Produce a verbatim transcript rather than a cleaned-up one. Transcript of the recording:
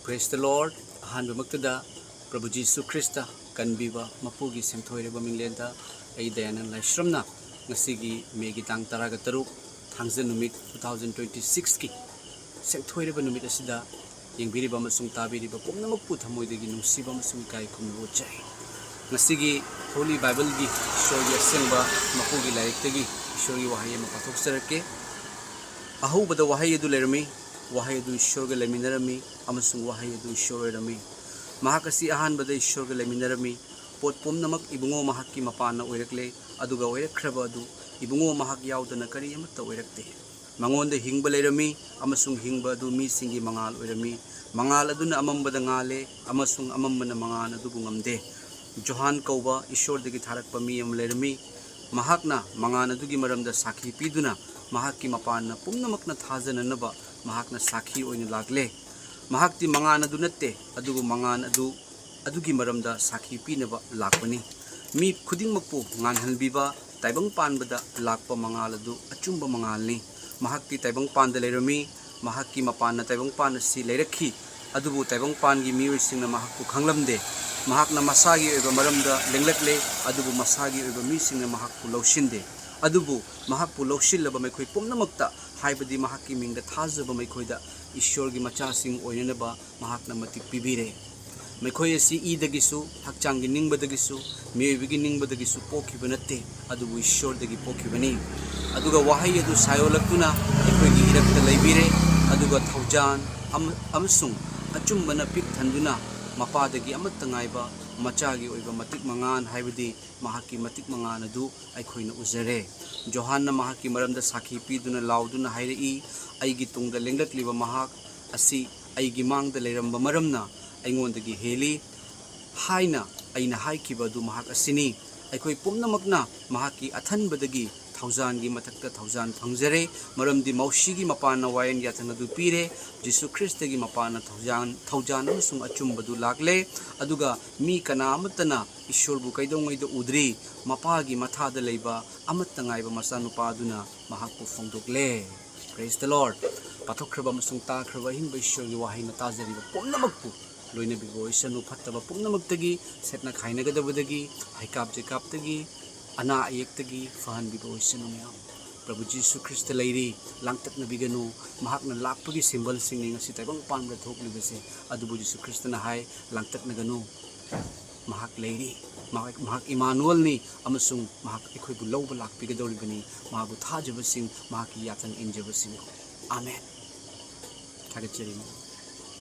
Praise the Lord. ꯑꯍꯥꯟꯕꯃꯛꯇꯗ ꯄ꯭ꯔꯚꯨ ꯖꯤꯁꯨ ꯈ꯭ꯔꯤꯁꯇ ꯀꯟꯕꯤꯕ ꯃꯄꯨꯒꯤ ꯁꯦꯡꯊꯣꯏꯔꯕ ꯃꯤꯡꯂꯦꯟꯗ ꯑꯩ ꯗꯌꯥꯅꯟ ꯂꯥꯏꯁ꯭ꯔꯝꯅ ꯉꯁꯤꯒꯤ ꯃꯦꯒꯤ ꯇꯥꯡ ꯇꯔꯥꯒ ꯇꯔꯨꯛ, ꯊꯥꯡꯖ ꯅꯨꯃꯤꯠ, two thousand twenty-sixꯀꯤ ꯁꯦꯡꯊꯣꯏꯔꯕ ꯅꯨꯃꯤꯠ ꯑꯁꯤꯗ ꯌꯦꯡꯕꯤꯔꯤꯕ ꯑꯃꯁꯨꯡ ꯇꯥꯕꯤꯔꯤꯕ ꯄꯨꯝꯅꯃꯛꯄꯨ ꯊꯃꯣꯏꯗꯒꯤ ꯅꯨꯡꯁꯤꯕ ꯑꯃꯁꯨꯡ ꯏꯀꯥꯏ ꯈꯨꯝꯅꯕ ꯎꯠꯆꯔꯤ꯫ ꯉꯁꯤꯒꯤ Holy Bibleꯒꯤ ꯏꯁꯣꯔꯒꯤ ꯑꯁꯦꯡꯕ ꯃꯄꯨꯒꯤ ꯂꯥꯏꯔꯤꯛꯇꯒꯤ ꯏꯁꯣꯔꯒꯤ ꯋꯥꯍꯩ ꯑꯃ ꯄꯥꯊꯣꯛꯆꯔꯛꯀꯦ꯫ ꯑꯍꯧꯕꯗ ꯋꯥꯍꯩ ꯑꯗꯨ ꯂꯩꯔꯝꯃꯤ, ꯋꯥꯍꯩ ꯑꯗꯨ ꯏꯁꯣꯔꯒ ꯂꯩꯃꯤꯟꯅꯔꯝꯃꯤ, ꯑꯃꯁꯨꯡ ꯋꯥꯍꯩ ꯑꯗꯨ ꯏꯁꯣꯔ ꯑꯣꯏꯔꯝꯃꯤ꯫ ꯃꯍꯥꯛ ꯑꯁꯤ ꯑꯍꯥꯟꯕꯗ ꯏꯁꯣꯔꯒ ꯂꯩꯃꯤꯟꯅꯔꯝꯃꯤ꯫ ꯄꯣꯠ ꯄꯨꯝꯅꯃꯛ ꯏꯕꯨꯡꯉꯣ ꯃꯍꯥꯛꯀꯤ ꯃꯄꯥꯟꯅ ꯑꯣꯏꯔꯛꯂꯦ, ꯑꯗꯨꯒ ꯑꯣꯏꯔꯛꯈ꯭ꯔꯕ ꯑꯗꯨ ꯏꯕꯨꯡꯉꯣ ꯃꯍꯥꯛ ꯌꯥꯎꯗꯅ ꯀꯔꯤ ꯑꯃꯠꯇ ꯑꯣꯏꯔꯛꯇꯦ꯫ ꯃꯉꯣꯟꯗ ꯍꯤꯡꯕ ꯂꯩꯔꯝꯃꯤ, ꯑꯃꯁꯨꯡ ꯍꯤꯡꯕ ꯑꯗꯨ ꯃꯤꯁꯤꯡꯒꯤ ꯃꯉꯥꯜ ꯑꯣꯏꯔꯝꯃꯤ꯫ ꯃꯉꯥꯜ ꯑꯗꯨꯅ ꯑꯃꯝꯕꯗ ꯉꯥꯜꯂꯦ, ꯑꯃꯁꯨꯡ ꯑꯃꯝꯕꯅ ꯃꯉꯥꯜ ꯑꯗꯨꯕꯨ ꯉꯝꯗꯦ꯫ ꯖꯣꯍꯥꯟ ꯀꯧꯕ ꯏꯁꯣꯔꯗꯒꯤ ꯊꯥꯔꯛꯄ ꯃꯤ ꯑꯃ ꯂꯩꯔꯝꯃꯤ꯫ ꯃꯍꯥꯛꯅ ꯃꯉꯥꯜ ꯑꯗꯨꯒꯤ ꯃꯔꯝꯗ ꯁꯥꯈꯤ ꯄꯤꯗꯨꯅ ꯃꯍꯥꯛꯀꯤ ꯃꯄꯥꯟꯅ ꯄꯨꯝꯅꯃꯛꯅ ꯊꯥꯖꯅꯅꯕ ꯃꯍꯥꯛꯅ ꯁꯥꯈꯤ ꯑꯣꯏꯅ ꯂꯥꯛꯂꯦ꯫ ꯃꯍꯥꯛꯇꯤ ꯃꯉꯥꯜ ꯑꯗꯨ ꯅꯠꯇꯦ, ꯑꯗꯨꯕꯨ ꯃꯉꯥꯜ ꯑꯗꯨ, ꯑꯗꯨꯒꯤ ꯃꯔꯝꯗ ꯁꯥꯈꯤ ꯄꯤꯅꯕ ꯂꯥꯛꯄꯅꯤ꯫ ꯃꯤ ꯈꯨꯗꯤꯡꯃꯛꯄꯨ ꯉꯥꯟꯍꯟꯕꯤꯕ ꯇꯥꯏꯕꯪ ꯄꯥꯟꯕꯗ ꯂꯥꯛꯄ ꯃꯉꯥꯜ ꯑꯗꯨ ꯑꯆꯨꯝꯕ ꯃꯉꯥꯜꯅꯤ꯫ ꯃꯍꯥꯛꯇꯤ ꯇꯥꯏꯕꯪ ꯄꯥꯟꯗ ꯂꯩꯔꯝꯃꯤ꯫ ꯃꯍꯥꯛꯀꯤ ꯃꯄꯥꯟꯅ ꯇꯥꯏꯕꯪ ꯄꯥꯟ ꯑꯁꯤ ꯂꯩꯔꯛꯈꯤ, ꯑꯗꯨꯕꯨ ꯇꯥꯏꯕꯪ ꯄꯥꯟꯒꯤ ꯃꯤꯑꯣꯏꯁꯤꯡꯅ ꯃꯍꯥꯛꯄꯨ ꯈꯪꯂꯝꯗꯦ꯫ ꯃꯍꯥꯛꯅ ꯃꯁꯥꯒꯤ ꯑꯣꯏꯕ ꯃꯔꯝꯗ ꯂꯦꯡꯂꯛꯂꯦ, ꯑꯗꯨꯕꯨ ꯃꯁꯥꯒꯤ ꯑꯣꯏꯕ ꯃꯤꯁꯤꯡꯅ ꯃꯍꯥꯛꯄꯨ ꯂꯧꯁꯤꯟꯗꯦ꯫ ꯑꯗꯨꯕꯨ ꯃꯍꯥꯛꯄꯨ ꯂꯧꯁꯤꯜꯂꯕ ꯃꯈꯣꯏ ꯄꯨꯝꯅꯃꯛꯇ, ꯍꯥꯏꯕꯗꯤ ꯃꯍꯥꯛꯀꯤ ꯃꯤꯡꯗ ꯊꯥꯖꯕ ꯃꯈꯣꯏꯗ, ꯏꯁꯣꯔꯒꯤ ꯃꯆꯥꯁꯤꯡ ꯑꯣꯏꯅꯅꯕ ꯃꯍꯥꯛꯅ ꯃꯇꯤꯛ ꯄꯤꯕꯤꯔꯦ꯫ ꯃꯈꯣꯏ ꯑꯁꯤ ꯏꯗꯒꯤꯁꯨ, ꯍꯛꯆꯥꯡꯒꯤ ꯅꯤꯡꯕꯗꯒꯤꯁꯨ, ꯃꯤꯑꯣꯏꯕꯒꯤ ꯅꯤꯡꯕꯗꯒꯤꯁꯨ ꯄꯣꯛꯈꯤꯕ ꯅꯠꯇꯦ, ꯑꯗꯨꯕꯨ ꯏꯁꯣꯔꯗꯒꯤ ꯄꯣꯛꯈꯤꯕꯅꯤ꯫ ꯑꯗꯨꯒ ꯋꯥꯍꯩ ꯑꯗꯨ ꯁꯥꯏꯑꯣꯜꯂꯛꯇꯨꯅ ꯑꯩꯈꯣꯏꯒꯤ ꯏꯔꯛꯇ ꯂꯩꯕꯤꯔꯦ, ꯑꯗꯨꯒ ꯊꯧꯖꯥꯟ ꯑꯃ-, ꯑꯃꯁꯨꯡ ꯑꯆꯨꯝꯕꯅ ꯄꯤꯛ ꯊꯟꯗꯨꯅ ꯃꯄꯥꯗꯒꯤ ꯑꯃꯠꯇ ꯉꯥꯏꯕ ꯃꯆꯥꯒꯤ ꯑꯣꯏꯕ ꯃꯇꯤꯛ ꯃꯉꯥꯜ, ꯍꯥꯏꯕꯗꯤ ꯃꯍꯥꯛꯀꯤ ꯃꯇꯤꯛ ꯃꯉꯥꯜ ꯑꯗꯨ ꯑꯩꯈꯣꯏꯅ ꯎꯖꯔꯦ꯫ ꯖꯣꯍꯥꯟꯅ ꯃꯍꯥꯛꯀꯤ ꯃꯔꯝꯗ ꯁꯥꯈꯤ ꯄꯤꯗꯨꯅ ꯂꯥꯎꯗꯨꯅ ꯍꯥꯏꯔꯛꯏ, "ꯑꯩꯒꯤ ꯇꯨꯡꯗ ꯂꯦꯡꯂꯛꯂꯤꯕ ꯃꯍꯥꯛ ꯑꯁꯤ ꯑꯩꯒꯤ ꯃꯥꯡꯗ ꯂꯩꯔꯝꯕ ꯃꯔꯝꯅ ꯑꯩꯉꯣꯟꯗꯒꯤ ꯍꯦꯜꯂꯤ" ꯍꯥꯏꯅ ꯑꯩꯅ ꯍꯥꯏꯈꯤꯕ ꯑꯗꯨ ꯃꯍꯥꯛ ꯑꯁꯤꯅꯤ꯫ ꯑꯩꯈꯣꯏ ꯄꯨꯝꯅꯃꯛꯅ ꯃꯍꯥꯛꯀꯤ ꯑꯊꯟꯕꯗꯒꯤ ꯊꯧꯖꯥꯟꯒꯤ ꯃꯊꯛꯇ ꯊꯧꯖꯥꯟ ꯐꯪꯖꯔꯦ, ꯃꯔꯝꯗꯤ ꯃꯧꯁꯤꯒꯤ ꯃꯄꯥꯟꯅ ꯋꯥꯌꯦꯜ ꯌꯥꯊꯪ ꯑꯗꯨ ꯄꯤꯔꯦ, ꯖꯤꯁꯨ ꯈ꯭ꯔꯤꯁꯇꯒꯤ ꯃꯄꯥꯟꯅ ꯊꯧꯖꯥꯟ, ꯊꯧꯖꯥꯟ ꯑꯃꯁꯨꯡ ꯑꯆꯨꯝꯕꯗꯨ ꯂꯥꯛꯂꯦ, ꯑꯗꯨꯒ ꯃꯤ ꯀꯅꯥ ꯑꯃꯠꯇꯅ ꯏꯁꯣꯔꯕꯨ ꯀꯩꯗꯧꯉꯩꯗ ꯎꯗ꯭ꯔꯤ, ꯃꯄꯥꯒꯤ ꯃꯊꯥꯗ ꯂꯩꯕ ꯑꯃꯠꯇ ꯉꯥꯏꯕ ꯃꯆꯥꯅꯨꯄꯥ ꯑꯗꯨꯅ ꯃꯍꯥꯛꯄꯨ ꯐꯣꯡꯗꯣꯛꯂꯦ꯫ Praise the Lord. ꯄꯥꯊꯣꯛꯈ꯭ꯔꯕ ꯑꯃꯁꯨꯡ ꯇꯥꯈ꯭ꯔꯕ ꯑꯍꯤꯡꯕ ꯏꯁꯣꯔꯒꯤ ꯋꯥꯍꯩꯅ ꯇꯥꯖꯔꯤꯕ ꯄꯨꯝꯅꯃꯛꯄꯨ ꯂꯣꯏꯅꯕꯤꯕ ꯑꯣꯏꯁꯅꯨ꯫ ꯐꯠꯇꯕ ꯄꯨꯝꯅꯃꯛꯇꯒꯤ, ꯁꯦꯠꯅ ꯈꯥꯏꯅꯒꯗꯕꯗꯒꯤ, ꯍꯩꯀꯥꯞ ꯆꯩꯀꯥꯞꯇꯒꯤ, ꯑꯅꯥ ꯑꯌꯦꯛꯇꯒꯤ ꯐꯍꯟꯕꯤꯕ ꯑꯣꯏꯁꯅꯨ꯫ ꯃꯌꯥꯝ ꯄ꯭ꯔꯚꯨ ꯖꯤꯁꯨ ꯈ꯭ꯔꯤꯁꯇ ꯂꯩꯔꯤ, ꯂꯥꯡꯇꯛꯅꯕꯤꯒꯅꯨ꯫ ꯃꯍꯥꯛꯅ ꯂꯥꯛꯄꯒꯤ ꯁꯤꯝꯕꯜꯁꯤꯡꯅꯤ ꯉꯁꯤ ꯇꯥꯏꯕꯪ ꯄꯥꯟꯕꯗ ꯊꯣꯛꯂꯤꯕꯁꯦ꯫ ꯑꯗꯨꯕꯨ ꯖꯤꯁꯨ ꯈ꯭ꯔꯤꯁꯇꯅ ꯍꯥꯏ, "ꯂꯥꯡꯇꯛꯅꯒꯅꯨ, ꯃꯍꯥꯛ ꯂꯩꯔꯤ, ꯃꯍꯥꯛ, ꯃꯍꯥꯛ ꯏꯃꯥꯅꯨꯑꯦꯜꯅꯤ ꯑꯃꯁꯨꯡ ꯃꯍꯥꯛ ꯑꯩꯈꯣꯏꯕꯨ ꯂꯧꯕ ꯂꯥꯛꯄꯤꯒꯗꯧꯔꯤꯕꯅꯤ꯫ ꯃꯍꯥꯛꯄꯨ ꯊꯥꯖꯕꯁꯤꯡ, ꯃꯍꯥꯛꯀꯤ ꯌꯥꯊꯪ ꯏꯟꯖꯕꯁꯤꯡ꯫" ꯑꯥꯃꯦꯟ꯫ ꯊꯥꯒꯠꯆꯔꯤ꯫